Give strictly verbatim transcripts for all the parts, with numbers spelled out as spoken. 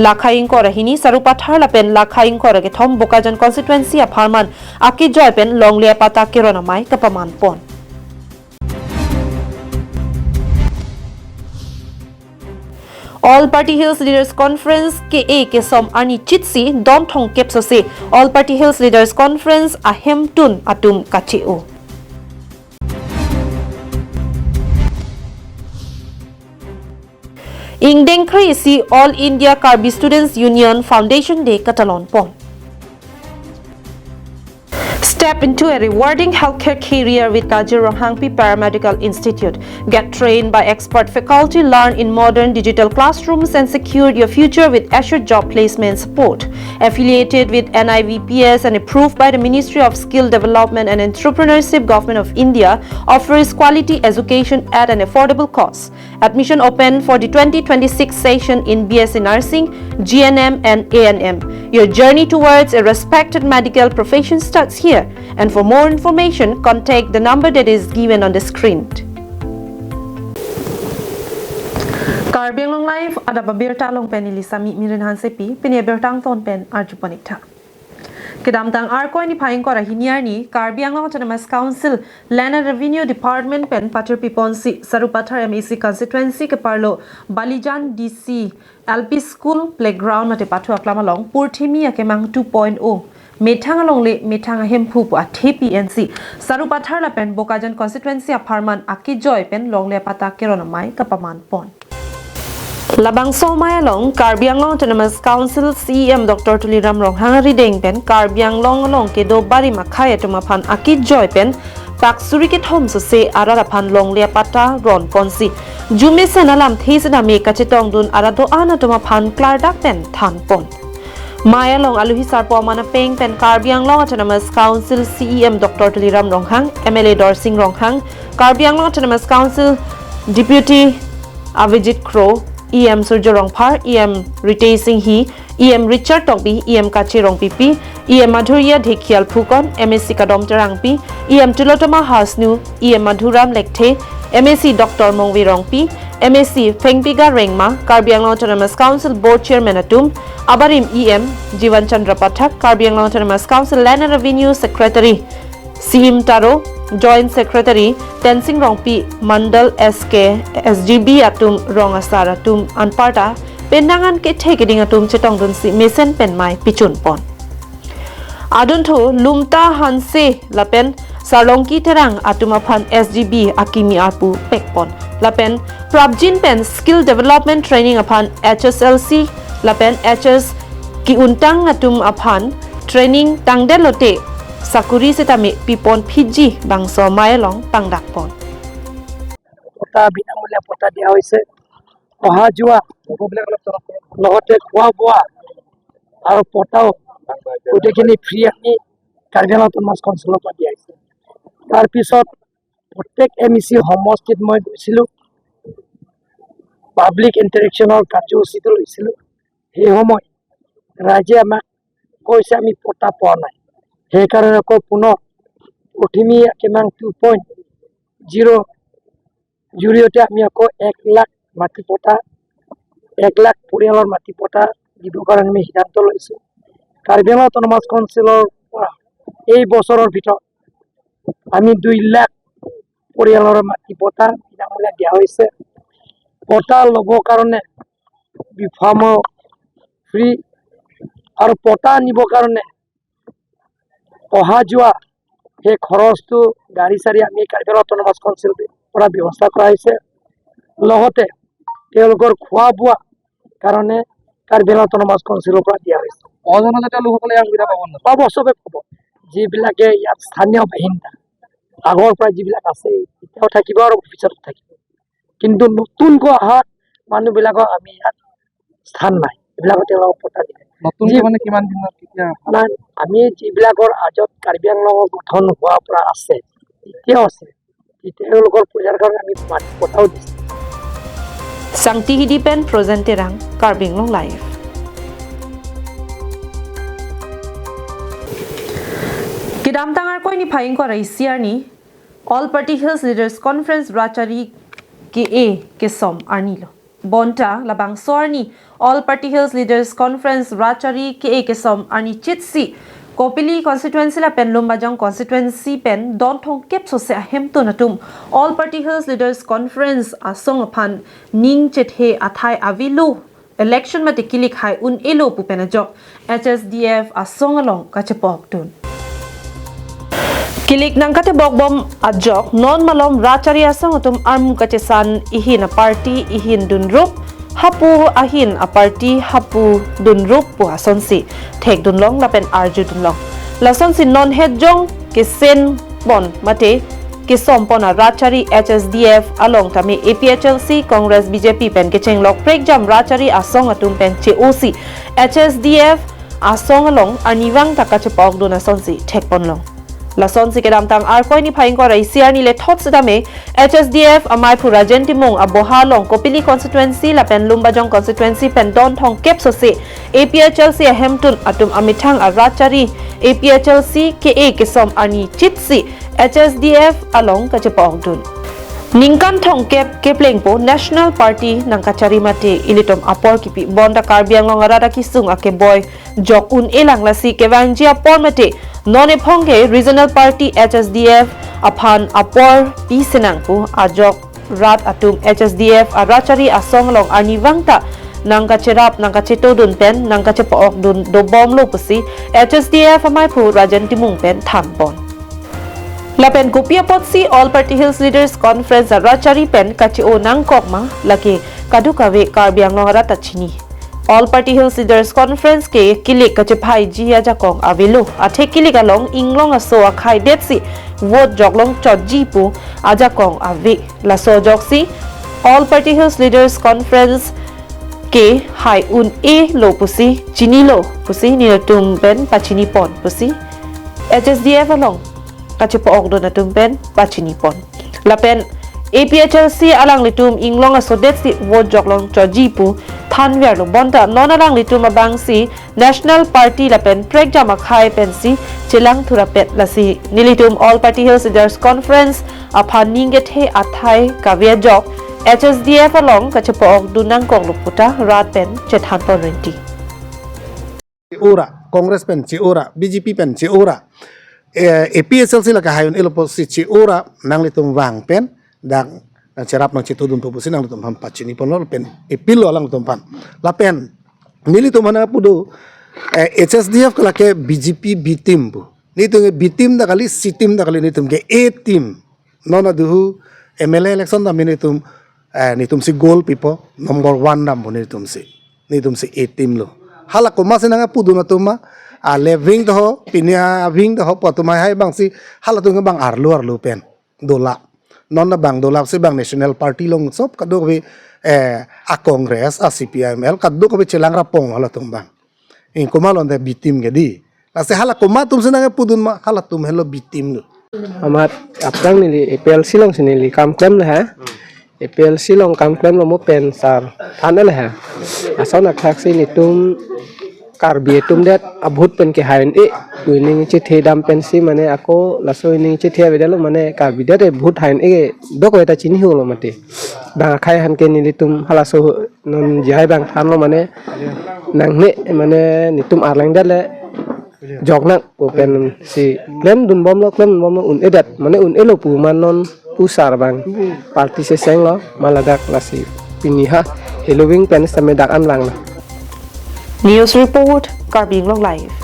Lakha ingkoi ra hini Sarupathar lapen lakha ingkoi ra kethom Bokajan constituency apharman akejoi pen longle apatta keron amei kapaman pon. All Party Hills Leaders Conference ke-e kesom arni chitsi don thomkep sose All Party Hills Leaders Conference ahemtun atum kache-o. Ingdeng kre-isi All India Karbi Students Union Foundation Day katalon pon. Step into a rewarding healthcare career with Kajir Ronghangpi Paramedical Institute. Get trained by expert faculty, learn in modern digital classrooms, and secure your future with assured job placement support. Affiliated with N I V P S and approved by the Ministry of Skill Development and Entrepreneurship, Government of India, offers quality education at an affordable cost. Admission open for the twenty twenty-six session in B S C Nursing, G N M and A N M. Your journey towards a respected medical profession starts here. And for more information, contact the number that is given on the screen. Karbi Anglong Live adap abirta along pen neli Sami Mirin Hansepi, pini abirta angton pen arju pon ik tha. Kedamtang Arkoi niphai ingkoi ra hini arni, Karbi Anglong Autonomous Council Land and Revenue Department pen pathirpi ponsi Sarupathar M A C constituency keparlo Balijan D C L P School playground mate pathu aklam along Purthimi Akemang two point oh methang alongle methang ahemphu pu athepi ensi Sarupathar lapen Bokajan constituency apharman akejoi pen longle apatta keron amei kapaman pon. Labangso amei along Karbi Anglong Autonomous Council C E M Doctor Tuliram Ronghang arideng pen Karbi Anglong along kedo barim akhei atum aphan akejoi pen pak suri kethom sose arat aphan longle apatta ron ponsi arjumesen alamthe setame kachetongdun arat do-an atum aphan klardak pen than pon. Amei along aluhi sarpo aman apeng pen Karbi Anglong Autonomous Council C E M Doctor Tuliram Ronghang, M L A Dorsing Ronghang, Karbi Anglong Autonomous Council Deputy Avijit Kro, E M Surjya Rongphar, E M Ritesh Enghi, E M Richard Tokbi, E M Kache Rongpipi, E M Madhurya Dhekial Phukan, M A C Kadom Terangpi, E M Tilottama Hasnu, E M Madhuram Lekthe, M A C Doctor Mongve Rongpi, M A C Phengpiga Rengma, Karbi Anglong Autonomous Council Board Chairman atum, abarim E M Jivan Chandra Pathak, Karbi Anglong Autonomous Council Land and Revenue Secretary Siim Taro, Joint Secretary Tensing Rongpi, Mandal S K, S G B atum, rong asar atum anparta penang an kethe keding atum chetongdunsi mesen pen amei pichun pon. Adunthu Lumta Hanse lapen Sarlongki Terang atum aphan S G B akimi arpu pek pon. Lapen prapjin pen skill development training aphan H S L C lapen H S ki-untang atum aphan training tangdet lote sakuri setame pipon phiji bangso amei along tangdak pon. পট্টা বিনামূলীয়া পট্টা দিয়া হৈছে। অহা যোৱা লগতে খোৱা বোৱা আৰু পট্টাও গোটেইখিনি ফ্ৰী আমি কাৰ্বি আংলং অট'নমাছ কাউন্সিলৰ পৰা দিয়া হৈছে। তাৰপিছত প্ৰত্যেক এম ই চি সমষ্টিত মই গৈছিলোঁ, পাব্লিক ইণ্টাৰেকশ্যনৰ কাৰ্যসূচীটো লৈছিলোঁ। সেই সময় ৰাইজে আমাক কৈছে আমি পট্টা পোৱা নাই, সেইকাৰণে আকৌ পুনৰ পথিমী একেমাং টু পইণ্ট জিৰ' জৰিয়তে আমি আকৌ এক লাখ মাটি পট্টা, এক লাখ পৰিয়ালৰ মাটি পট্টা দিবৰ কাৰণে আমি সিদ্ধান্ত লৈছোঁ। কাৰ্বি আংলং অট'নমাছ কাউন্সিলৰ পৰা এই বছৰৰ ভিতৰত আমি দুই লাখ পৰিয়ালৰ মাটি পট্টা বিনামূলীয়া দিয়া হৈছে। পট্টা ল'বৰ কাৰণে বি ফাৰ্মৰ ফ্ৰী আৰু পট্টা আনিবৰ কাৰণে অহা যোৱা সেই খৰচটো গাড়ী চাড়ী আমি কাৰ্বি আংলং অট'নমাছ কাউন্সিলৰ পৰা ব্যৱস্থা কৰা হৈছে। লগতে তেওঁলোকৰ খোৱা বোৱা কাৰণে কাৰ্বি আংলং অট'নমাছ কাউন্সিলৰ পৰা দিয়া হৈছে। অজনজাতীয় লোকসকলে ইয়াৰ সুবিধা পাব নে? পাব, চবে পাব। যিবিলাকে ইয়াত স্থানীয় বাসিন্দা, আগৰ পৰা যিবিলাক আছে, এতিয়াও থাকিব আৰু ভৱিষ্যতে থাকিব। কিন্তু নতুনকৈ অহা মানুহবিলাকক আমি ইয়াত স্থান নাই, এইবিলাকক তেওঁলোকক পট্টা দিয়া নাই। নতুনকৈ যি মানে কিমান দিনত কেতিয়া? নাই, আমি যিবিলাকৰ আজত কাৰ্বি আংলঙৰ গঠন হোৱাৰ পৰা আছে, এতিয়াও আছে, তেওঁলোকৰ পৰিয়ালৰ কাৰণে আমি মাটি পট্টাও দিছোঁ। Sangti Hidi pen Projen Terang, Karbi Anglong Live. Kedamtang Arkoi niphai ingkoi ra isi arni, All Party Hills Leaders Conference ra chari ke-e kesom arni lo. Bonta labangso arni All Party Hills Leaders Conference rat chari ke-e kesom arni chitsi Kopili constituency lapen Lumbajong constituency pen don thomkep sose ahemtun atum All Party Hills Leaders Conference asong aphan ning chethe athai avelo, election mate kilik hai un-elo pu pen ajok H S D F asong along kachepa-okdun. Kilik nangkatebok bom ajok non malom rat chari asong atum armu kachesan ihin a-party ihin dunrup, hapu ahin a-party hapu dunrup pu asonsi thekdunlong lapen arjudunlong. Lasonsi non hetjong kesen pon mate kesom pon a rat chari H S D F along tame A P H L C, Congress, B J P pen kechenglok prekjam rat chari asong atum pen che-osi H S D F asong along arnivang ta kachepa-okdun asonsi thekponlong. Lasonsi kedamtang Arkoi niphai ingkoi ra isi arni lethot sitame H S D F amaiphu Rajen Timung aboha along Kopili constituency lapen Lumbajong constituency pen don thomkep sose A P H L C ahemtun atum amethang a rat chari A P H L C ke-e kesom arni chitsi H S D F along kachepa-okdun. Ningkan thomkep keplengpo National Party nangkachari mate ilitum apor kipi bonta Karbi Anglong arat akesung akeboi jok un-elang, lasi kevangji apor mate non ephong ke regional party H S D F aphan apor pi senang pu ajok rat atum H S D F a rat chari asong along arnivang ta nangkacherap nangkachetodun pen nangkachepa-okdun dobomlo pusi H S D F amaiphu Rajen Timung pen thanpon. Lapen kopi apotsi All Party Hills Leaders Conference a rat chari pen kache-o nangkok ma, lake kadokave Karbi Anglong arat ta chini. All Party Hills Leaders Conference ke kilik kachephaiji ajakong avelo. Athe kilik along inglong aso akhai detsi vote joklong chotji pu ajakong ave. Laso ajoksi All Party Hills Leaders Conference ke hai un-elo pusi, chinilo pusi nelitum pen pachinipon pusi H S D F along kachepa-okdun atum pen pachinipon. Lapen A P H L C alanglitum inglong aso detsi vote joklong chotji pu thanverlo, bonta non alanglitum abangsi National Party lapen prekjam akhai pensi chelang thurapet, lasi nelitum All Party Hills Leaders Conference aphan ning kethe athai kave ajok H S D F along kachepa-okdun nangkoklo puta rat pen chethanpon rinti. Che-ora, Congress pen che-ora, B J P pen che-ora, eh, A P H L C lake hai un-elo pusi che-ora nanglitum vang pen dak nangcherap nangchetodun pu pusi nanglitum aphan pachiniponlo pen appeal lo alangtum aphan. Lapen nelitum aphan pu do, eh, H S D F ke lake B J P B team pu. Nelitum ke B team ta kali, C team ta kali, nelitum ke A team. Non aduhu M L A election ta nelitum, eh, nelitumsi goal pipo, number one dampo nelitumsi. Nelitumsi A team lo. Hala komatsi nangpudun atum ma, ale wing ta ho, pini a wing ta ho pu atum hai hai abangsi, halatum ke bang arlo arlo pen dola. Non ta bang dolapsi bang National Party along sop kadokave, eh, a Congress, a C P I M L, kadokave chelang rapong halatum bang. Ingkoi ma lonte B team ke di. Lasi hala komat atumsi nangpudun ma, halatum helo B team lo. Amat aphrang neli A P L C alongsi neli kam klemlo ha. A P L C along kam klemlo mo pen sar than le ha. Ason athaksi nelitum Karbi atum det a vote pen ke hai un-e. Ining chethe dam pensi mane ako laso ining chethe avedetlo mane Karbi det vote hai un-e dokave ta chinilo mati. Bang akhai aphan ke nelitum halaso non jihai bang thanlo mane nangne mane nelitum Arleng det le joknang pu pensi klemdunbomlo klemdunbomlo un-edet mane un-elo pu ma non pu sar bang party sesenglo ma ladak lasi pini ha heloving pen sitame dak an langlo. News Report, Karbi Anglong Live.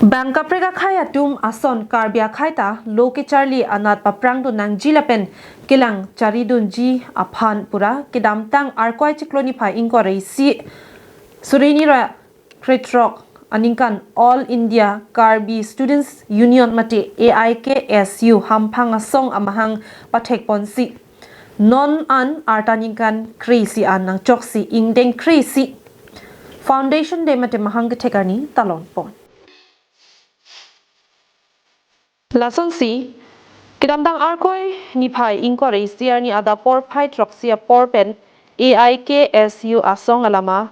Bang kaprek akhai atum ason Karbi akhai ta lo kecharli anat paprangdun nangji lapen kelang charidunji aphan pura kedamtang Arkoi chiklo niphai ingkoi ra isi suri hini ra krethrok aningkan All India Karbi Students Union mate A I K S U hamphang asong amahang pathekponsi non an arta ningkan kre-isi an nangchoksi ingdeng kre-isi Foundation Day mate mahang kethek arni talonpon. Lasonsi kedamtang Arkoi niphai ingkoi ra isi arni adap porphai throksi apor pen A I K S U asong alama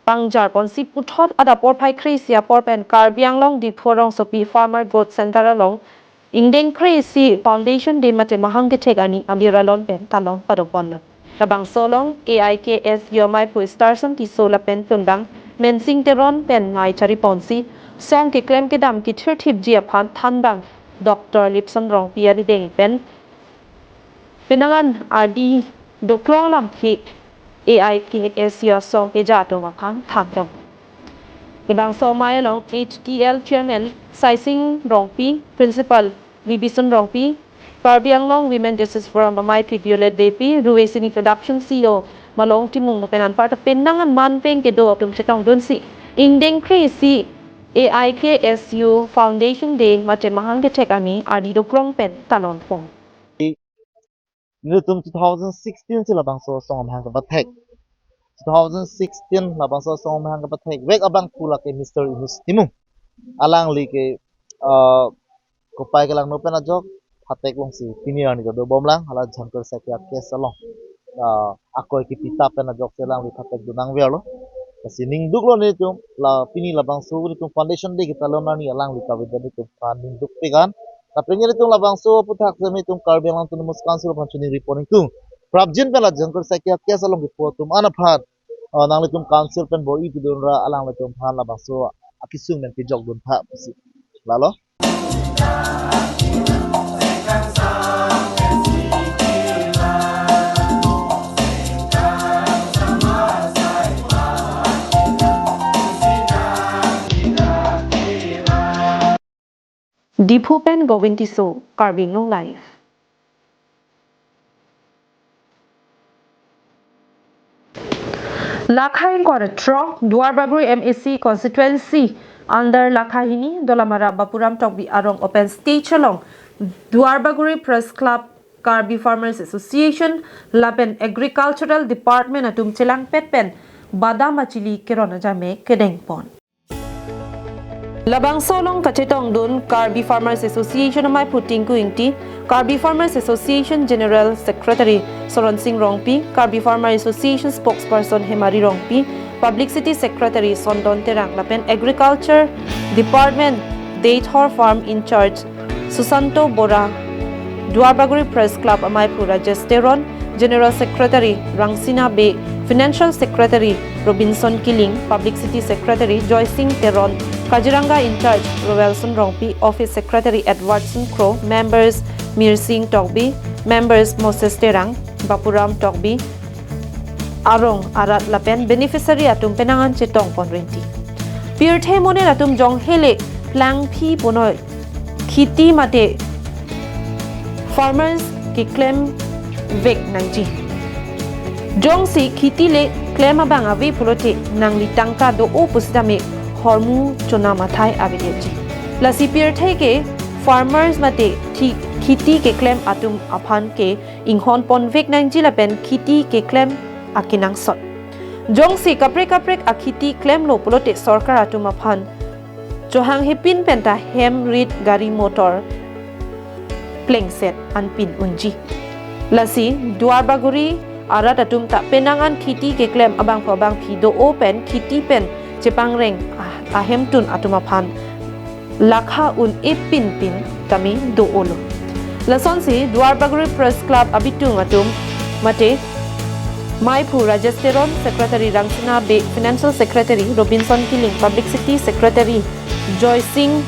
pangjarponsi puthot adap porphai kre-isi apor pen Karbi Anglong Diphu rongsopi Farmer Growth Centre along Ingdeng kre-isi Foundation Day mate mahang kethek arni abiralon pen talon padopon. Labangso along A I K S U amaiphu Starson Tisso lapen tundang Mensing Teron pen ngai chariponsi song keklem kedam kethirthipji aphan thanbang Doctor Lipson Rongpi arideng pen penang an ardi doklong lamthe A I K S U asong keja atum aphan thantong. Labangso amei along H T L Chairman Saising Rongpi, Principal Bibison Rongpi, Karbi Anglong Women Justice Forum amei P P O Let Depi, Ruwe Sini Production C E O Malong Timung lapen anparta penang an manpeng kedo atum chetongdunsi ingdeng kre-isi A I K S U Foundation Day mate mahang kethek arni ardi doklong pen talon pon. Nelitum two thousand sixteen si labangso asong amahang kepathek. Two thousand sixteen labangso asong amahang kepathek vek abangphu lake Mister Inus Timung. Alangli ke, ah, kopai kelangno pen ajok phatek longsi pini arni kadobom lang, hala Jhankar Saikya case along, ah, akoi kepitap pen ajok si alangli phatek dun nangverlo. Lasi ningduklo nelitum, la pini labangso nelitum Foundation Day ketalon arni alangli kavedet nelitum aphan ningduk pegan. Lapen nelitum labangso aphuthak si nelitum Karbi Anglong Autonomous Council aphan choningri pon ingtung. Prapjin pen la Jhankar Saikya case along kepho atum an aphan, ah, nanglitum council pen bor-i pidun ra alanglitum aphan labangso akesung pen kejok dun tha pusi. Lalo. Diphu pen Govind Tisso, Karbi Anglong Live. Lakha ingkoi ra throk, Duarbagori M A C constituency under Lakha hini, Dolamara Bapuram Tokbi arong open stage along Duarbagori Press Club, Karbi Farmers Association lapen Agricultural Department atum chelangpet pen badam achili keron ajame kedeng pon. Labangso along kachetongdun Karbi Farmers Association amaiphu Tinku Ingti, Karbi Farmers Association General Secretary Soron Sing Rongpi, Karbi Farmers Association Spokesperson Hemari Rongpi, Publicity Secretary Sondon Terang lapen Agriculture Department Deithor Farm in Charge Susanto Bora, Duarbagori Press Club amaiphu Rajesh Teron, General Secretary Rangsina Bey, Financial Secretary Robinson Killing, Publicity Secretary Joy Sing Teron, Kaziranga in-charge Roelson Rongpi, Office Secretary Edwardson Kro, members Mir Sing Tokbi, members Moses Terang, Bapuram Tokbi, arong arat lapen beneficiary atum penang an chetong pon rinti. Pirthe monit atum jong hele plangphi punoi khiti mate farmers keklem vek nangji. Jongsi khiti le klem abang ave pulote nangli tangka do-o pusitame hormu chonam athai avedetji. Lasi pirthe ke farmers mate thi-, khiti keklem atum aphan ke inghon pon vek nangji lapen khiti keklem akenangsot. Jongsi kaprek kaprek akhiti klemlo pulote sorkar atum aphan chohang hepin penta hem rit gari motor plengset anpin unji. Lasi Duarbagori arat atum ta penang an khiti keklem abangphu abangphi do-o pen khiti pen chepangreng ah-, ahemtun atum aphan lakha un-e pinpin tame do-olo. Lasonsi Duarbagori Press Club abitung atum mate maiphu Rajesh Teron, Secretary Rangsina Bey, Financial Secretary Robinson Killing, Publicity Secretary Joy Sing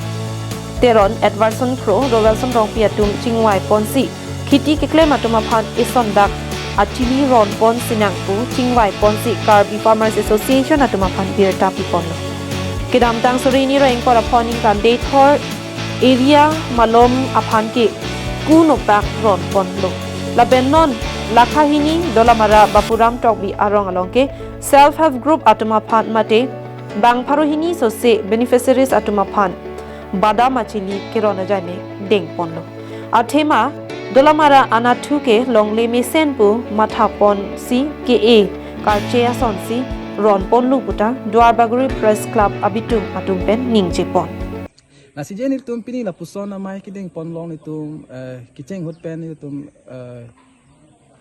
Teron, Edwardson Kro, Roelson Rongpi atum chingvai ponsi khiti keklem atum aphan eson dak achili ron ponsi nang pu chingvai ponsi Karbi Farmers Association atum aphan birta pi ponlo. Kedamtang suri hini ra ingkoi ra pho aningkan Deithor area malom aphan ke kunopak ron ponlo. Lapen non Lakha hini Dolamara Bapuram Tokbi arong along ke self help group atum aphan mate bang pharo hini sose beneficiaries atum aphan badam achili keron ajai ne deng ponlo. Athema Dolamara anatthu ke longle mesen pu matha ponsi ke-e karche asonsi ron ponlo puta Duarbagori Press Club abitung atum pen ningje pon. Lasi je nelitum pini lapuson amei kedeng pon along nelitum, eh, kecheng ahut pen nelitum, eh,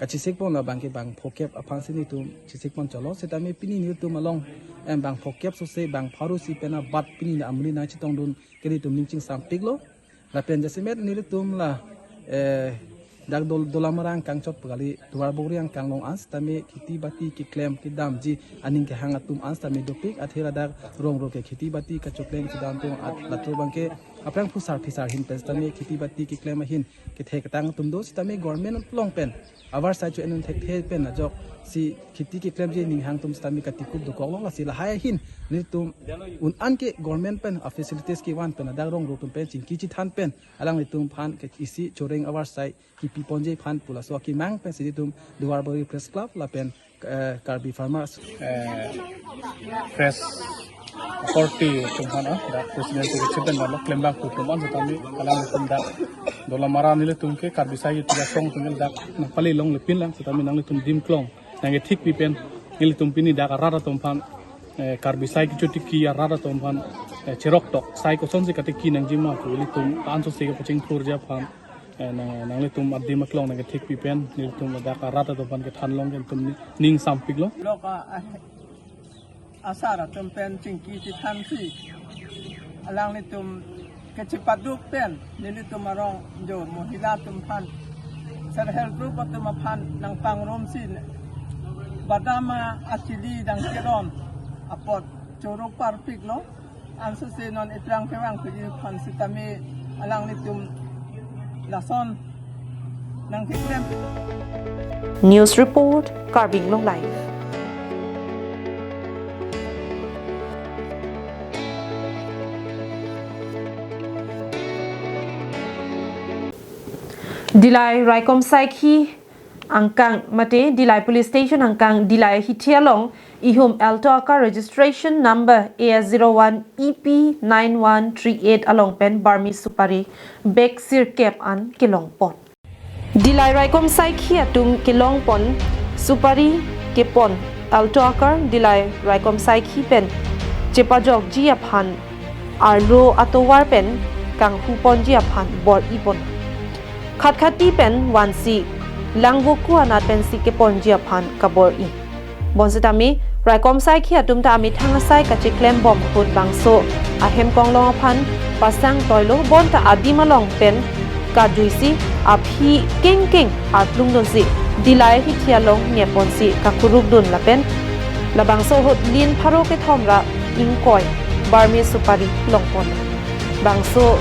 kachesik pon abang ke bang phokep aphan si nelitum chesik pon cholo. Setame pini nelitum along, em, bang phokep sose bang pharo si pen abat pini na amonit nangchetongdun ke nelitum ning chingsampiklo. Lapen jasemet nelitum la, eh, dak Dol-, Dolamara angkang chot pu kali, Duarbagori angkang along an setame kheti bati keklem kedamji aning kehang atum an setame dopik, athe ladak rong ro ke kheti bati kachoklem kedam atum at latum abangke aphrang phusar phisar ahin pen setame kheti bati keklem ahin kethek ketang atum do setame government along pen avarsai cho-en un thekthe pen ajoksi kheti keklemji aning hang atum setame katikup dokok long, lasi lahai ahin nelitum un-an ke government pen a-facilities kevan pen ladak rong ro atum pen chingki chethan pen alanglitum aphan ke isi choreng avarsai kipi ponji aphan pu laso akemang pensi nelitum Duarbagori Press Club lapen, eh, Karbi Farmers, eh, Press Authority atum aphan, ah, dak President Secretary pen dak klembang atum an setame alanglitum dak Dolamara nelitum ke Karbi Sai Youth Asong atum ke dak nangpale longlepin lang setame nanglitum adim klong nangkethikpi pen nelitum pini dak arat atum aphan, eh, Karbi Sai kechotiki arat atum aphan, eh, cherok tok sai kosonsi katiki nangji ma pu ilitum ansose kapachingthurji aphan, eh, nang, nanglitum adim aklong nangkethikpi pen nelitum ladak arat atum aphan kethan long ke nelitum ni, ning sampik long. Lok a, a, asar atum pen chingki chethansi alanglitum kachepaduk pen nelitum arong jo mohila atum aphan, self help group atum aphan nangpangrumsi badam achili dang keron apot choro parpik lo. Ansose non eprang kevang kuji aphan setame alanglitum lason nangkeklem. News report, Karbi Anglong Live. Dillai Raikom Saikhi angkang mate Dillai Police Station angkang Dillai hithi along ihum Alto a-car registration number A S zero one E P nine one three eight along pen Burmese supari bag sirkep an kelong pon. Dillai Raikom Saikhi atum kelong pon supari kepon Alto a-car Dillai Raikom Saikhi pen chepajokji aphan arlo atovar pen kanghu ponji aphan bor-i pon. Khatkhati pen vansi Langvoku anat pensi keponji aphan kabor-i. Bonsetame Raikom Saikhi atum ta amethang asai kacheklem bom ahut bangso ahem konglong aphan pasang toilo, bonta adim along pen kajuisi aphi kengkeng arplung dunsi Dillai hithi along ngeponsi kakuruk dun lapen labangso ahut lin pharo kethom ra ingkoi Burmese supari long pon. Bangso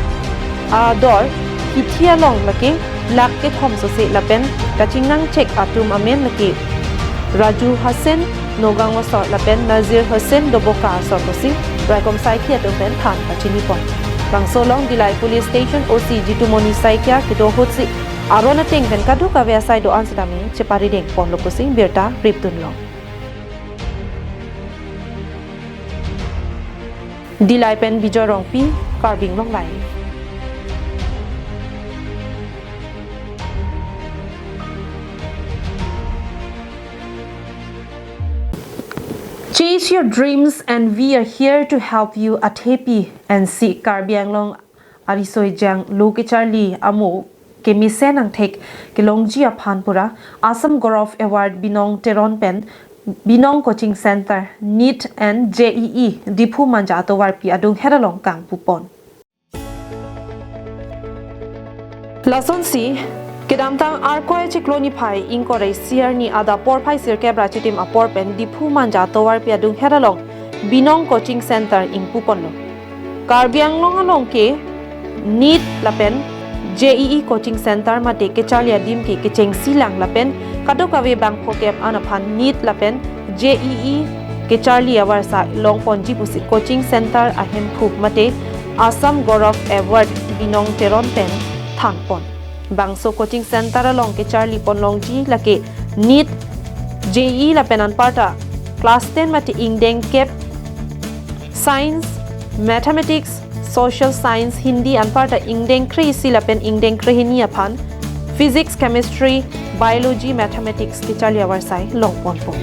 ador hithi along lake lakh kethom sose lapen kachingnang chek atum amen lake Raju Hussain Nagaon asor lapen Nazir Hussain Doboka asor pusi Raikom Saikhi atum pen than kachini pon. Bangso along Dillai Police Station O C Jitumoni Saikia kedo ahutsi aron ateng pen kadokave asai do-an setame cheparideng ponlo pusi birta rip dunlong. Dillai pen Bijoy Rongpi, Karbi Anglong Live. Chase your dreams and we are here to help you. Athepi N C Karbi Anglong arisoijang lo kecharli amo kemesen angthek kelongji aphan pura Assam Gaurav Award Binong Teron pen Binong Coaching Center, NEET and J E E, Diphu Manja atovarpi adunghet along kangpupon. Lasonsi, kedamtang Arkoi chiklo niphai ingkoi ra isi arni adap porphai sirkep ra chitim apor pen Diphu Manja atovarpi adunghet along Binong Coaching Center ingpuponlo. Karbi Anglong along ke NEET lapen J E E coaching center mate kecharli adim ke kechengsi lang lapen kadokave bangphokep an aphan NEET lapen J E E kecharli avarsai longponji pusi coaching center ahemphu mate Assam Gaurav Award Binong Teron pen thanpon. Bangso coaching center along kecharli ponlongji lake NEET, J E E lapen anparta class ten mate ingdeng kep, Science, Mathematics, Social Science, Hindi anparta ingdeng kre-isi lapen ingdeng krehini aphan Physics, Chemistry, Biology, Mathematics kecharli avarsai longponpo.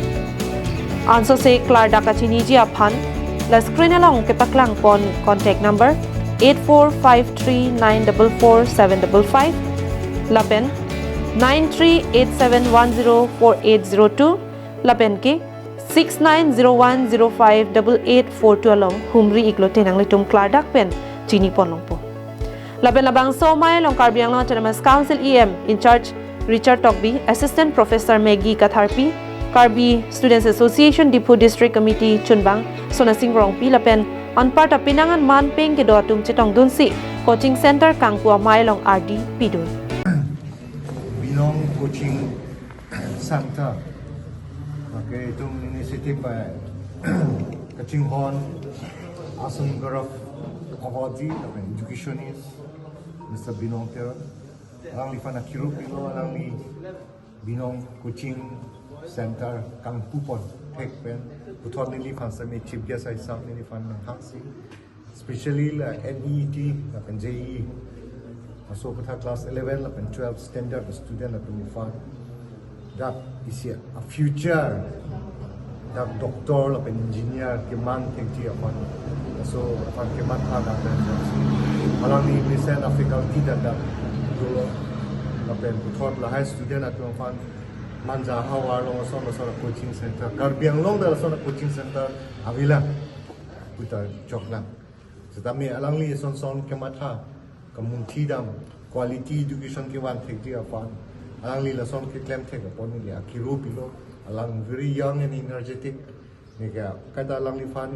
Ansose klardak kachiniji aphan la screen along kepaklangpon contact number eight four five three nine double four seven double five lapen nine three eight seven one zero four eight zero two lapen ke six nine zero one zero five double eight four two along humri iklote nanglitum klardak pen chiniponlongpo. Lapen labangso amei along Karbi Anglong Autonomous Council E M in charge Richard Tokbi, Assistant Professor Maggie Katharpi, Karbi Students Association Diphu District Committee chunbang Sonasing Rongpi lapen anparta penang an man peng kedo atum chetongdunsi coaching center kangpu amei along ardi pidun. Binong Coaching Center. Okay, itum initiative by kachinghon ason Gaurav Ahuji, lapen educationist Mister Binong Teron. Alangliphan akirup pilo, alangli Binong Coaching Center kangpupon thek pen puthot neliphan sami chief guest aisap neliphan nanghaksi. Especially la N E E T lapen J E E. Laso aphuthak class eleven lapen twelve standard student atum aphan. Dak isi a future dak doctor lapen engineer keman thekji aphan. Laso aphan kematha dak pen. Alangli mesen a faculty dak dak dolo. Lapen puthot lahai student atum aphan Manja havar along ason ason coaching center. Karbi Anglong dak ason coaching center avila puta choklang. Setame alangli ason son kematha, kamunthi dam, quality education kevan thekji aphan. Alangli lason keklem thek apot neli akirup pilo, alang very young and energetic. Neke kaita alangliphan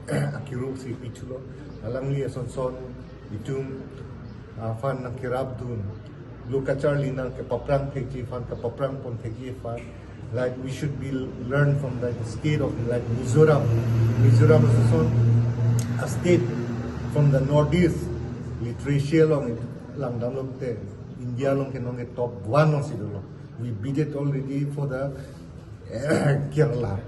akirup si pithulo. Alangli ason son itum aphan nangkerapdun. Lo kacharli nangkepaprang thekji aphan, kapaprang pon thekji aphan. Like we should be learn from the state of like Mizoram. Mizoram is also a state from the northeast. Literature along langdamlo te India along ke nonke top one alongsi dolo. We beat it already for the Kerala.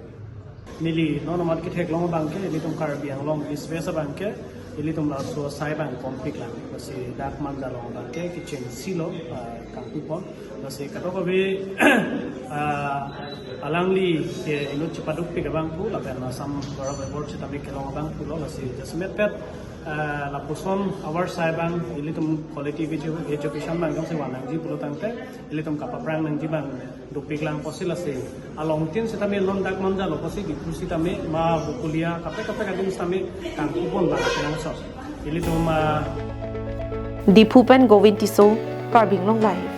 Neli non amat ketheklong abangke, ilitum Karbi Anglong East West abangke, ilitum laso asai abang kompik lang. Lasi dak Manja along abangke, kechengsi lo, ah, kangpupon. Lasi kadokave, ah, alangli ke inut chepadukpik abang pu, lapen Assam Gaurav Award setame kelong abang pulo, lasi jasemet pet, ah, lapuson award asai abang, ilitum quality edu-, education abang jongsi van nangji pulo tangte, ilitum kapaprang nangji abang dopik lang pusi lasi alongtin setame non dak Manja lo pusi Diphu setame ma Bokolia kaprek kaprek adim setame kangpupon abang kenangsot. Ilitum, ah, Diphu pen Govind Tisso, Karbi Anglong Live.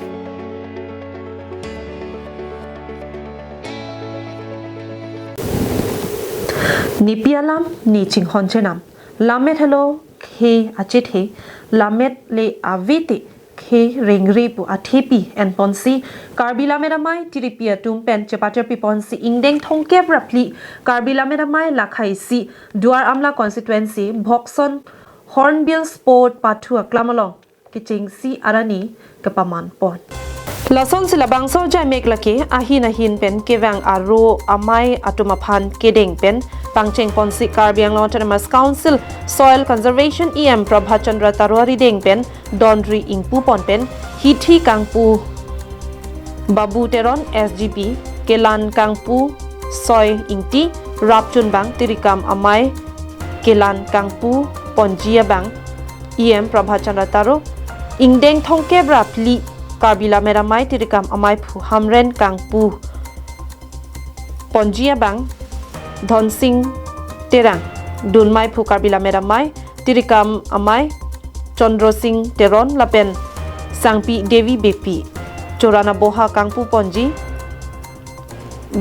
Nepi alam ne chinghon chenam. Lammet helo khei achethe, lammet le ave te khei rengre pu athepi enponsi Karbi Lammet Amei tiripi atum pen chepatirpiponsi ingdeng thomkep ra phli Karbi Lammet Amei lakhai isi Duar Amla constituency Bhokson Hornbill Sport pathu aklam along kechengsi arni kepamanpon. Lasonsi labangso ajaimek lake ahin ahin pen kevang aro amei atum aphan kedeng pen pangchengponsi Karbi Anglong Autonomous Council Soil Conservation E M Prabhat Chandra Taro arideng pen donri ingpupon pen hithi kangpu Babu Teron S G B, kelan kangpu Soi Ingti, rapchunbang tirikam amei kelan kangpu ponji abang E M Prabhat Chandra Taro, ingdeng thomkep ra phli Karbi Lammet Amei tirikam ameiphu Hamren kangpu ponji abang Dhonsing Terang, dunmeiphu Karbi Lammet Amei tirikam amei Chandra Sing Teron lapen Sangpi Devi Beypi, Chorana Boha kangpu ponji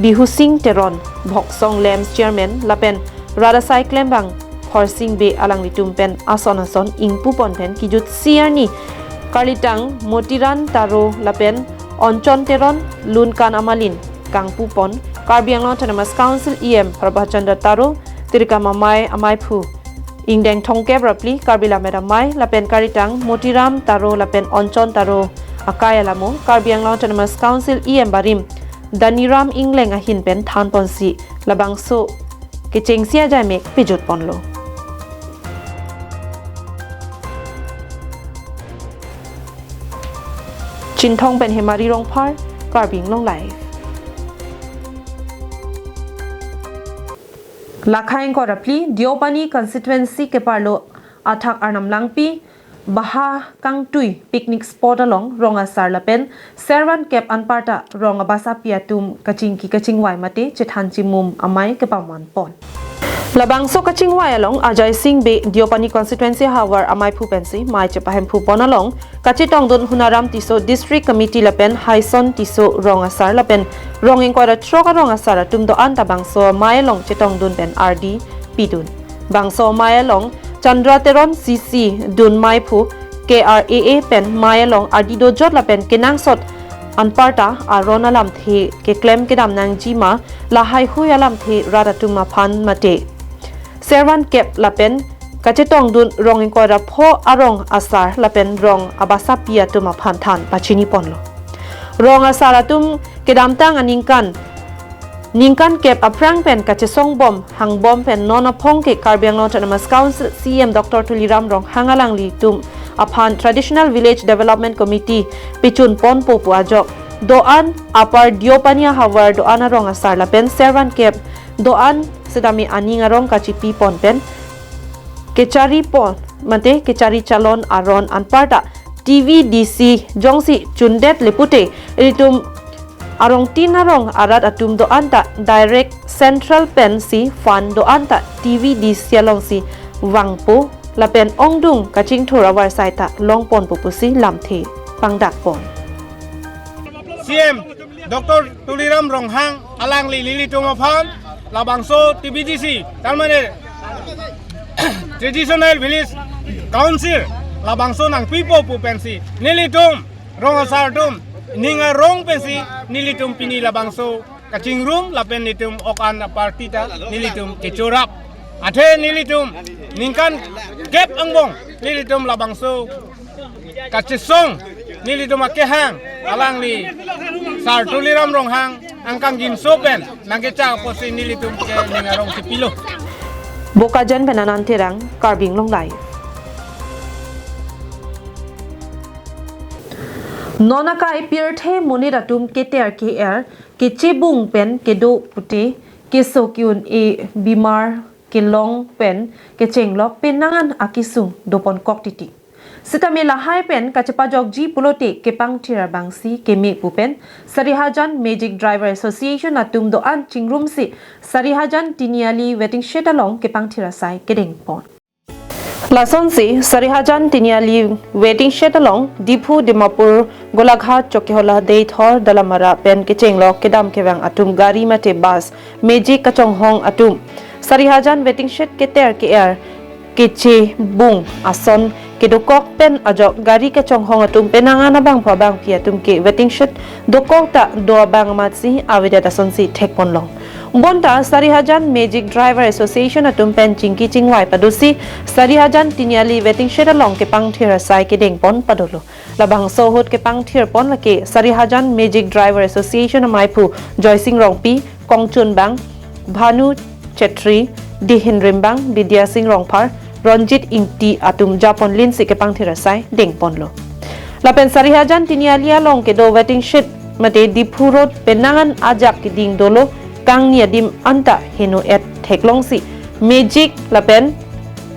Bihu Sing Teron, Bhokson LAMPS chairman lapen rat asai klembang Khorsing Bey alanglitum pen ason ason ingpupon pen kejutsi arni karlitang Motiram Taro lapen Onchon Teron, lunkan amalin kangpupon Karbi Anglong Autonomous Council E M Prabhat Chandra Taro, tirikam amei ameiphu ingdeng thomkep ra phli Karbi Lammet Amei lapen karlitang Motiram Taro lapen Onchon Taro akai alamo Karbi Anglong Autonomous Council E M barim Daniram Engleng ahin pen thanponsi labangso kechengsi ajaimek pejutponlo. Chinthong pen Hemari Rongphar, Karbi Anglong Live. Lakhai ingkoi ra phli, Deopani constituency keparlo athak Arnam Langpi, Baha Kangtui picnic spot along rong asar lapen servan kep anparta rong abasapi atum kachingki kachingvai mate chethan chimum amei kepamanpon. Labangso kachingvai along Ajai Sing Bey, Deopani constituency havar amaiphu pensi mei chepahemphu pon along kachetongdun Hunaram Tisso District Committee lapen Haison Tisso rong asar lapen rong ingkoi ra throk arong asar atum do-an ta bangso mei along chetongdun pen ardi pidun. Bangso mei along Chandra Teron C C dun meiphu K R A A pen mei along ardi dojot lapen kenangsot anparta aron alamthe keklem kedam nangji ma lahai hui alamthe rat atum aphan mate servan kep lapen kachetongdun rong ingkoi ra pho arong asar lapen rong abasapi atum aphan than pachini ponlo. Rong asar atum kedamtang aningkan ningkan kep aphrang pen kachesong bom hangbom pen non aphong ke Karbi Anglong Autonomous Council C E M Doctor Tuliram Ronghang alanglitum aphan Traditional Village Development Committee pichun ponpo pu ajok do-an apar Deopani ahavar do-an arong asar lapen servan kep do-an setame aning arong kachipi pon pen kechari pon mate kechari chalon aron anparta T V D C jongsi chundet lepute ilitum arong tin arong arat atum do-an ta direct central pensi fund do-an ta T V D C alongsi vangpo lapen ongdung kachingthur avarsai ta longponpo pusi lamthe pangdak pon. C M Doctor Tuliram Ronghang alangli nelitum aphan labangso T V D C, tarmane Traditional Village Council labangso nangpipo pu pensi nelitum rong asar atum ning arong pensi nelitum pini labangso kachingrum lapen nelitum ok an party ta nelitum kechorap. Athe nelitum ningkan kep angbong nelitum labangso kachesong nelitum akehang alangli Sar Tuliram Ronghang angkang ginso pen nangkechak apotsi nelitum ke ning arong chepilo. Bokajan pen Anand Terang, Karbi Anglong Live. Non akai pirthe monit atum keter ke-er kechebung pen kedo pute keso ke-un-e bimar kelong pen kechenglok penang an akesung doponkok titi. Sitame lahai pen kachepajokji pulote kepangthir abangsi keme pu pen Sarihajan Magic Driver Association atum do-an chingrumsi Sarihajan Tiniali waiting shed along kepangthir asai kedeng pon. Lasonsi Sarihajan Tiniali waiting shed along Diphu, Dimapur, Golaghat, Chokihola, Deithor, Dalamara pen kechenglok kedam kevang atum gari mate bus, magic kachonghong atum Sarihajan waiting shed keter ke-er kechebung ason kedokok pen ajok gari kachonghong atum penang an abangphu abangpi atum ke waiting shed dokok ta do abang amatsi avedet asonsi thekponlong. Bonta Sarihajan Magic Driver Association atum pen chingki chingvai padosi Sarihajan Tiniali waiting shed along kepangthir asai kedengpon padolo. Labangso ahut kepangthirpon lake Sarihajan Magic Driver Association amaiphu Joysing Rongpi, Kongchunbang, Bhanu Chetri, Dihin Rimbang, Bidya Sing Rongphar, Ronjit Ingti atum japonlinsi kepangthir asai dengponlo. Lapen Sarihajan Tiniali along kedo waiting shed mate Diphu Road penang an ajak keding dolo kangni adim anta heno-et theklongsi magic lapen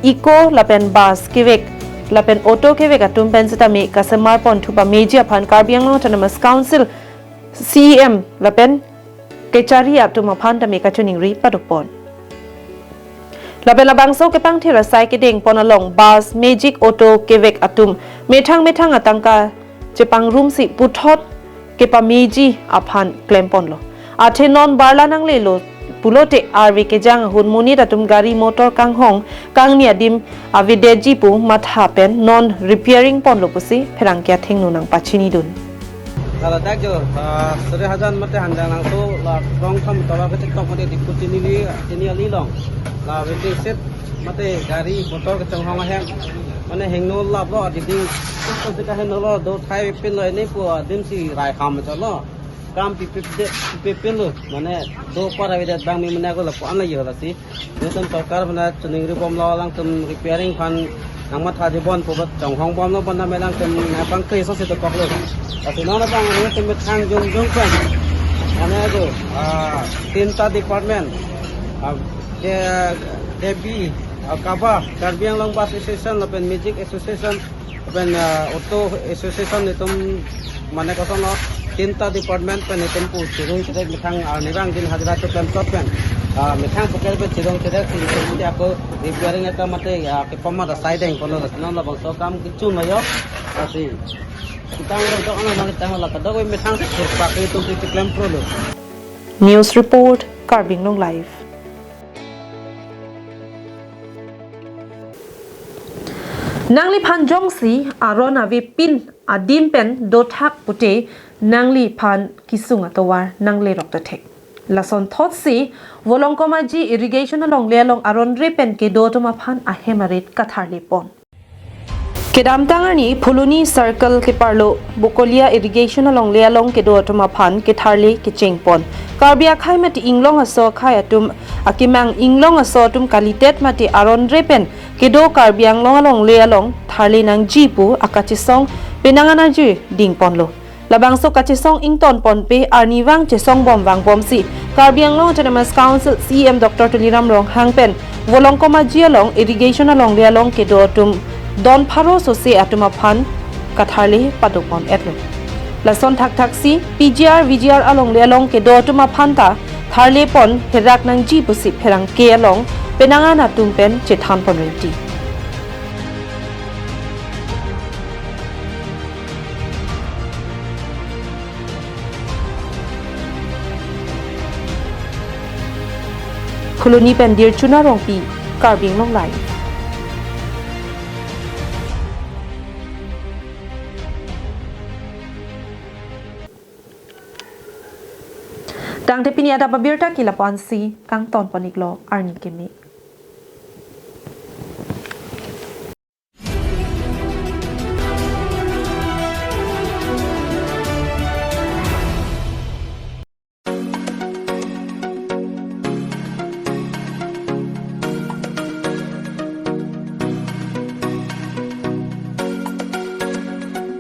eco lapen bus kevek lapen auto kevek atum pen sitame kasemar ponthu pameji aphan Karbi Anglong Autonomous Council C E M lapen kechari atum aphan tame kachiningri padopon. Lapen labangso kepangthir asai kedengpon along bus, magic auto kevek atum methang methang atangka chepangrumsi puthot kepameji aphan klemponlo. Athe non barla nanglelo pulote arve kejang ahut monit atum gari motor kanghong kangni adim avedetji pu matha pen non repairing ponlo pusi pherangke athengno nangpachinidun. Ladak jo, ah, Sarihajan mate Hanjanglangso la rong tham tola kecek tok mate Diphu Tiniali, Tiniali along. La waiting shed mate gari motor kachonghong ahem. Mane heno laplo adiding. Kosika henolo do thai pinlo ini pu adimsi rai ham chalo. Kam pipi de, pipi pinlo. Mane do para vedet abang mi mane ako lapu an la yo lasi. Netum sorkar aphan chiningribomlo alangtum repairing aphan nangmathaji bon pu kachonghongbomlo bonta alangtum nangpangkri asosi dokoklo. Lasi non abang netum methang jongjong pen. Mane ako, ah, tinta department, ah, ke, K B, ah, KABA, Karbi Anglong Bus Association lapen Magic Association, lapen, ah, Auto Association netum mane kosonlo tinta department pen netum pu chirung chirek methang arnivang din hajira cheplemchot pen. Ah, methang poker pe chirong chirek si, si, si, ako repairing akam mate, ah, kepama da side ang kono da, non labangso akam kechun lo yo, asi. Kitang lo dok ano, kitang lo kadok methang si chirpak itu si klem pro lo. News report, Karbi Anglong Live. Nangliphan jongsi aron avepin adim pen dothak pute, nangliphan kesung atovar nanglerok dothek. Lason thotsi Volongkom Aji irrigation alongle along aron re pen kedo atum aphan ahem arit katharle pon. Kedamtang arni Phuloni Circle keparlo Bokolia irrigation alongle along kedo atum aphan ketharle kecheng pon. Karbi akhai mate inglong aso akhai atum akemang inglong aso atum kalidet mate aron re pen kedo Karbi Anglong alongle along tharle nangji pu akachesong penang an arjuding ponlo. Labangso kachesong ington ponpe arnivang chesong bom vang bomsi Karbi Anglong Autonomous Council C E M Doctor Tuliram Ronghang pen Volongkom Aji along irrigation alongle along kedo atum don pharo sose atum aphan katharle pado pon etlo. Lason thakthak si P G R, V G R alongle along kedo atum aphan ta tharle pon pherak nangji pusi pherangke along penang an atum pen chethan pon rinti. Phuloni pen Dirchuna Rongpi, Karbi Anglong Live. Tangte pini adap abirta ke lapu-an si kangton pon iklo, arni keme.